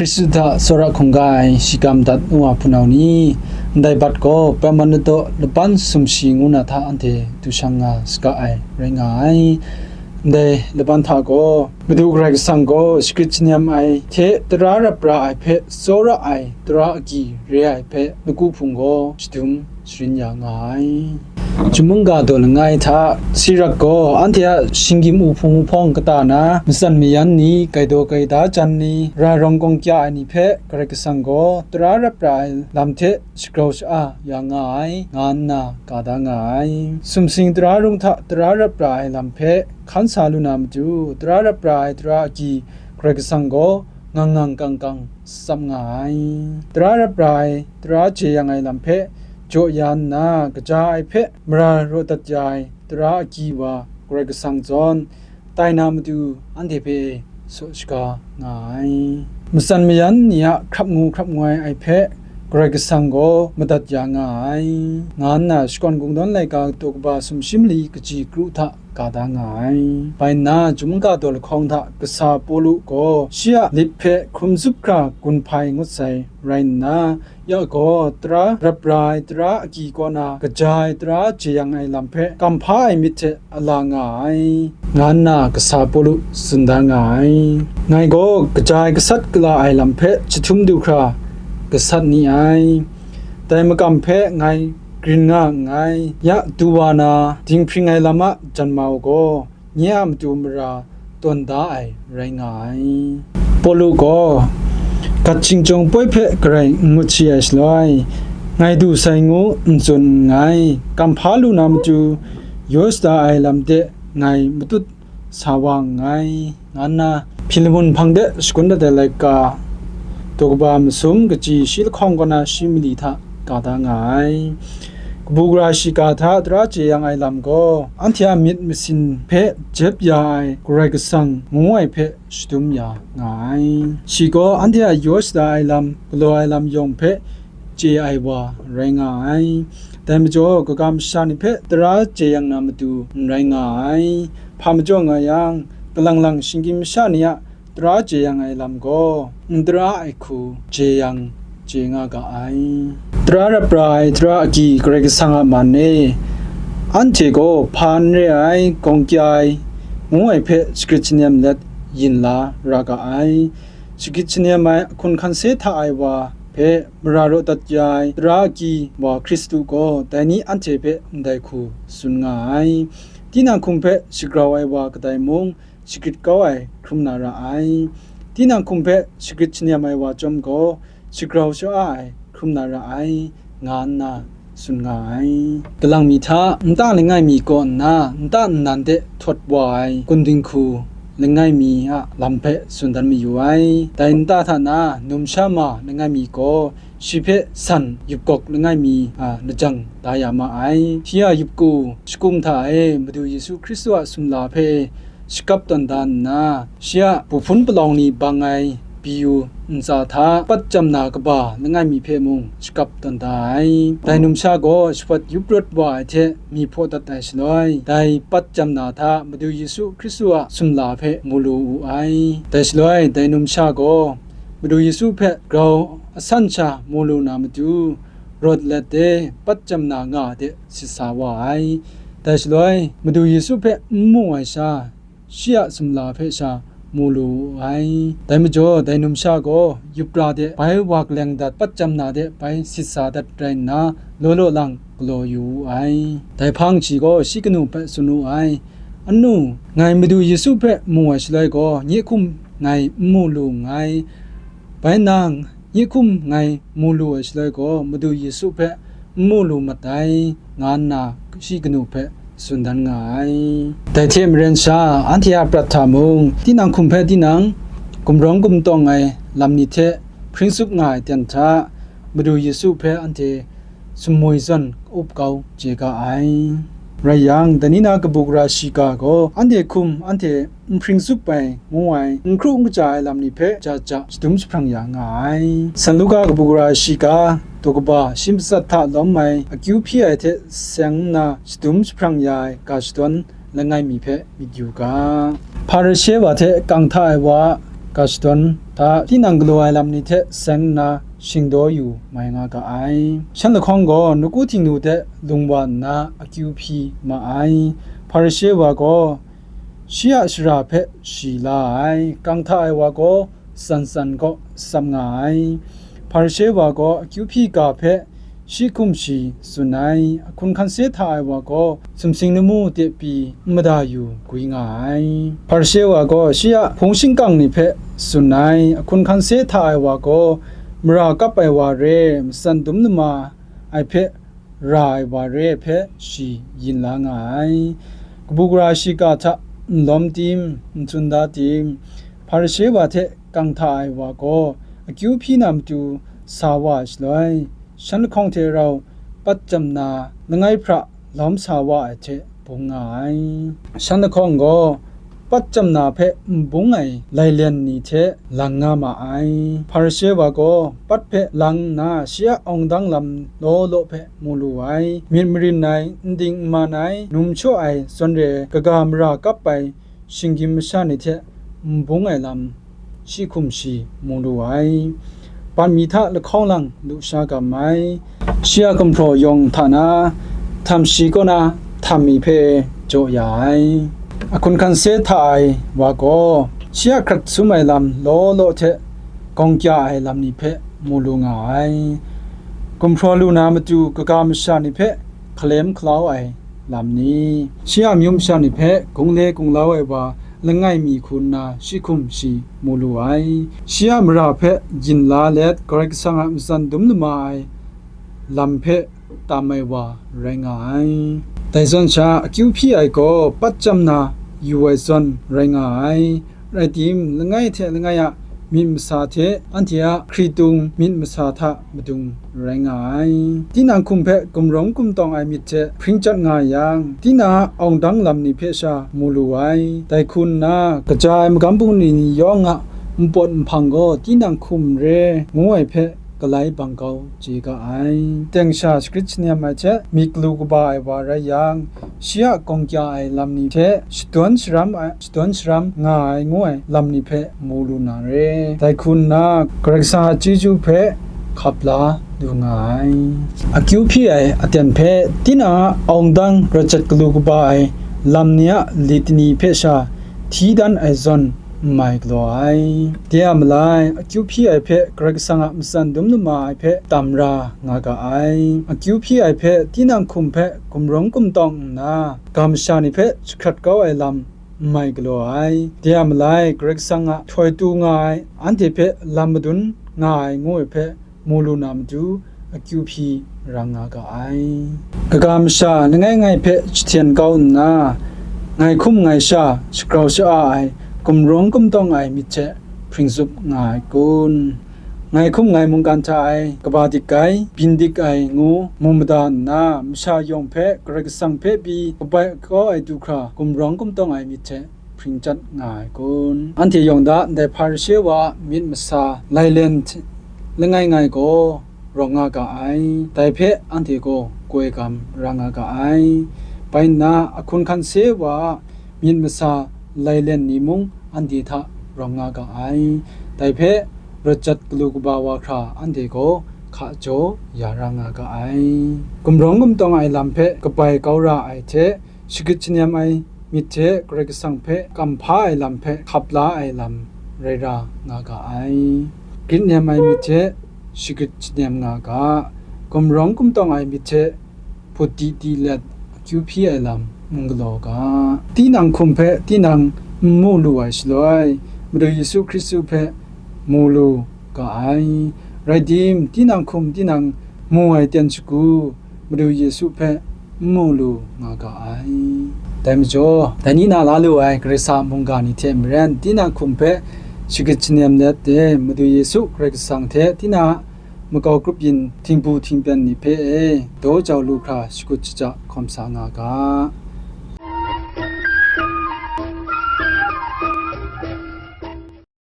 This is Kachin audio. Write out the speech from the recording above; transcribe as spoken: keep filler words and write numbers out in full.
Hkristu hta tsawra hkungga ai shigam dat nu wa hpunau ni, ndai bat gaw Parmeneto laban sumshi ngu na hta anhte du shang nga saga ai rai nga ai. Ndai laban hta gaw, Madu Karai Kasang gaw shagrit shanem ai hte tara rap ra ai hpe tsawra ai tara agyi re ai hpe, laku hpung gaw shadum sharin ya nga ai. Chyum mungga daw langai hta, Sirak gaw anhte a shinggyim uhpung uhpawng kata na, matsan mayan ni, gaidaw gaida jan ni, rai rawng gawng kya ai ni hpe Karai Kasang gaw tara rap ra ai lam hte shagrau sha-a ya nga ai, nga nna ga da nga ai. Sumsing tara rung hta tara rap ra ai lam hpe hkan sa lu na matu, tara rap ra ai tara agyi Karai Kasang gaw ngang ngang kang kang tsap nga ai. Tara rap ra ai, tara jeyang ai lam hpe jaw ya nna, kaja ai hpe mara raw dat ya ai tara agyi wa Karai Kasang zawn, tai na matu anhte hpe saw shaga nga ai. Matsan mayan ni a hkrap ngu hkrap ngoi ai hpe Karai Kasang gaw madat ya nga ai, nga nna Shakawn Kungdawn laika daw kaba sumshi mali kaji kru hta ga da nga ai. Bai nna, Chyum mungga daw lahkawng hta kasa Pawlu gaw shi a lit hpe hkrum zup hkra gun hpai ngut sai rai nna, ya gaw tara rap ra ai tara agyi kaw na kaja ai tara jeyang ai lam hpe kam hpa ai myit hte a la nga ai, nga nna kasa Pawlu tsun da nga ai. Ngai gaw kaja ai gasat gala ai lam hpe jahtum du hkra gasat ni ai. Dai makam hpe ngai grin nga nngai. Ya du wa na, dinghpring ai lam a janma u gaw, nye a matu mara tawn da ai rai nga ai. Pawlu gaw, gat hkingjawng poi hpe garai n ngut shi ai shaloi, ngai du sai ngu n tsun nngai. Kam hpa lu na matu, yaw shada ai lam de ngai matut sa wa nngai, nga nna Hpilamun hpang de shagun dat ai laika, daw kaba masum kaji shi lahkawng kaw na shi mali hta ga da nga ai. Kabu gara shiga hta tara jeyang ai lam gaw, anhte a myit masin hpe jep ya ai Karai Kasang ngu ai hpe shadum ya nga ai. Shi gaw anhte a yaw shada ai lam, galaw ai lam yawng hpe chye ai wa rai nga ai. Dai majaw, kaga masha ni hpe tara jeyang na matu n rai nga ai. Hpa majaw nga yang, kalang lang shinggyim masha ni a tara jeyang ai lam gaw, n tara ai hku jeyang chye nga ga ai. Tara rap ra ai tara agyi Karai Kasang a man e, anhte gaw hpa n re ai, gawng kya ai, ngu ai hpe shagrit shanem let yin la ra ga ai. Shagrit shanem ai, ahkun hkan se hta ai wa hpe mara raw dat ya ai tara agyi wa Hkristu gaw dai ni anhte hpe ndai hku tsun nga ai. Tinang hkum hpe shagrau ai wa kadai mung, shagrit kau ai hkrum na ra ai. Tinang hkum hpe shagrit shanem ai wa chyawm gaw, shagrau sha-a ai hkrum na ra ai, nga nna tsun nga ai. Galang mi hta nta langai mi kaw nna, nta nnan de htawt wa ai kun dinghku langai mi a lam hpe tsun dan mayu ai. Dai nta hta na, numsha ma langai mi gaw, shi hpe san yupgawk langai mi a lajang da ya ma ai. Shi a yupku shakum hta e Madu Yesu Hkristu a sumla hpe shakap tawn da nna, shi a bu hpun palawng ni bang ai biyu ntsa hta pat chyam na kaba langai mi hpe mung shakap tawn da ai. Dai numsha gaw shawt yup rawt wa ai hte mi hpaw dat ai shaloi, dai pat chyam na hta Madu Yesu Hkristu a sumla hpe mu lu wu ai. Dai shaloi, dai numsha gaw Madu Yesu hpe grau asan sha mu lu na matu, rawt let de pat chyam na nga de sit sa wa ai. Dai shaloi, Madu Yesu hpe n mu ai sha, shi a sumla hpe sha mu lu wu ai. Dai majaw, dai numsha gaw yup ra de bai wa kaleng dat, pat chyam na de bai sit sa dat rai nna, law law lang galaw yu wu ai. Dai hpang shi gaw shi kanu hpe tsun wu ai, "Anu, ngai Madu Yesu hpe mu ai shaloi gaw, nye hkum ngai n mu lu nngai. Bai nang, nye hkum ngai mu lu ai shaloi gaw, Madu Yesu hpe n mu lu mat ai," nga nna shi kanu hpe tsun dan nga ai. Dai hte maren sha, anhte a prat hta mung, tinang hkum hpe tinang gumrawng gumtawng ai lam ni hte hpring tsup nga ai ten hta, Madu Yesu hpe anhte sumwi zawn up kau chye ga ai. Rai yang, dai ni na kabu gara shiga gaw anhte hkum, anhte n hpring tsup ai, ngu ai, n hkru n kaja ai lam ni hpe ja ja shadum jahprang ya nga ai. San Luka kabu gara shiga, daw kaba shi matsat hta lawm ai akyu hpyi ai hte seng nna shadum jahprang ya ai ga shadawn langai mi hpe myit yu ga. Hparishe wa hte kang hta ai wa, ga shadawn hta, tinang galaw ai lam ni hte seng nna shingdaw yu mai nga ga ai. Shan lahkawng gaw nawku Htingnu hte lung wa nna akyu hpyi ma ai. Hparishe wa gaw shi a shara hpe shi la ai. Kang hta ai wa gaw tsan tsan kaw tsap nga ai. Hparishe wa gaw akyu hpyi ga hpe shi hkum shi tsun ai. Ahkun hkan se hta ai wa gaw sumsing lamu de pyi n mada yu gwi nga ai. Hparishe wa gaw shi a hpung shingkang ni hpe tsun ai. Ahkun hkan se hta ai wa gaw mara kap ai wa re, matsan dum lama ai hpe ra ai wa re hpe shi yin la nga ai. Kabu gara shiga hta n lawm tim, n tsun da tim, Hparishe wa hte kang hta ai wa gaw akyu hpyi na matu sa wa ai shaloi, shan lahkawng hte rau pat chyam na langai hpra lawm sa wa ai hte bung nga ai. Shan lahkawng gaw pat chyam na hpe n bung ai lailen ni hte lang nga ma ai. Hparishe wa gaw pat hpe lang nna shi a awng dang lam law law hpe mu lu ai. Myit marin ai, n ding n man ai, num shaw ai, zawn re ai, kaga mara kap ai, shinggyim masha ni hte n bung ai lam shi hkum shi mu lu ai. Ban mi hta lahkawng lang lu sha gam ai. Shi a gumhpraw yawng hta na, htam shi kaw na htam mi hpe jaw ya ai. Ahkun hkan se hta ai wa gaw, shi a hkrat sum ai lam law law hte gawng kya ai lam ni hpe mu lu nga ai. Gumhpraw lu na matu kaga masha ni hpe hkalem hkalau ai lam ni, shi a amyu masha ni hpe gungle gunglau ai wa langai mi hku nna shi hkum shi mu lu ai. Shi a mara hpe yin la let, Karai Kasang a matsan dum lama ai lam hpe tam ai wa rai nga ai. Dai zawn sha, akyu hpyi ai gaw pat chyam na yu ai zawn rai nga ai. Rai tim, langai hte langai a myit masa hte anhte a hkritung myit masa hta madung rai nga ai. Tinang hkum hpe gumrawng gumtawng ai myit hte hpring chyat nga yang, tinang a awng dang lam ni hpe sha mu lu ai. Dai hku nna, kaja ai magam bungli ni yawng a npawt nhpang gaw tinang hkum n re, ngu ai hpe galai bang kau chye ga ai. Teng sha shagrit shanem ai hte myit galu kaba ai wa rai yang, shi a gawng kya ai lam ni hte shadawn sharam ai, shadawn sharam nga ai ngu ai lam ni hpe mu lu na re. Dai hku nna, Karai Kasang a chyeju hpe hkap la lu nga ai. Akyu hpyi ai aten hpe tinang a awng dang rawt jat galu kaba ai lam ni a litani hpe sha hti dan ai zawn n mai galaw ai. De a malai, akyu hpyi ai hpe Karai Kasang a matsan dum lama ai hpe tam ra nga ga ai. Akyu hpyi ai hpe tinang hkum hpe gumrawng gumtawng nna, ga masha ni hpe jahkrat kau ai lam n mai galaw ai. De a malai, Karai Kasang a htoi tu nga ai, anhte hpe lam madun nga ai ngu ai hpe mu lu na matu, akyu hpyi rang nga ga ai. Kaga masha langai ngai hpe jahten kau nna, ngai hkum ngai sha, shagrau sha-a ai, gumrawng gumtawng ai myit hte hpring tsup nga ai kun? Ngai hkum ngai mungkan hta e kaba dik ai, byin dik ai ngu mu mada nna, masha yawng hpe Karai Kasang hpe pyi kabai kau ai du hkra gumrawng gumtawng ai myit hte hpring chyat nga ai kun? Anhte yawng da ndai Hparishe wa a myit masa lailen hte langai ngai gaw rawng nga ga ai, dai hpe anhte gaw koi gam ra nga ga ai. Bai nna, ahkun hkan se wa a myit masa lailen ni mung anhte hta rawng nga ga ai, dai hpe rawt jat galu kaba wa hkra anhte gaw hka jaw ya ra nga ga ai. Gumrawng gumtawng ai lam hpe kabai kau ra ai hte, shagrit shanem ai myit hte Karai Kasang hpe kamhpa ai lam hpe hkap la ai lam rai ra nga ga ai. Grit nem ai myit hte shagrit shanem nga ga, gumrawng gumtawng ai myit hte hput di di let akyu hpyi ai lam n galaw ga. Tinang hkum hpe tinang n mu lu ai shaloi, Madu Yesu Hkristu hpe mu lu ga ai. Rai tim, tinang hkum tinang mu ai ten shagu, Madu Yesu hpe n mu lu nga ga ai. Dai majaw, dai ni na la lu ai Karai Kasang a mungga ni hte maren, tinang hkum hpe shagrit shanem let e, Madu Yesu Karai Kasang hte tinang a makau grup yin htingbu htingben ni hpe e, daw jau lu hkra shakut shaja hkawm sa nga ga.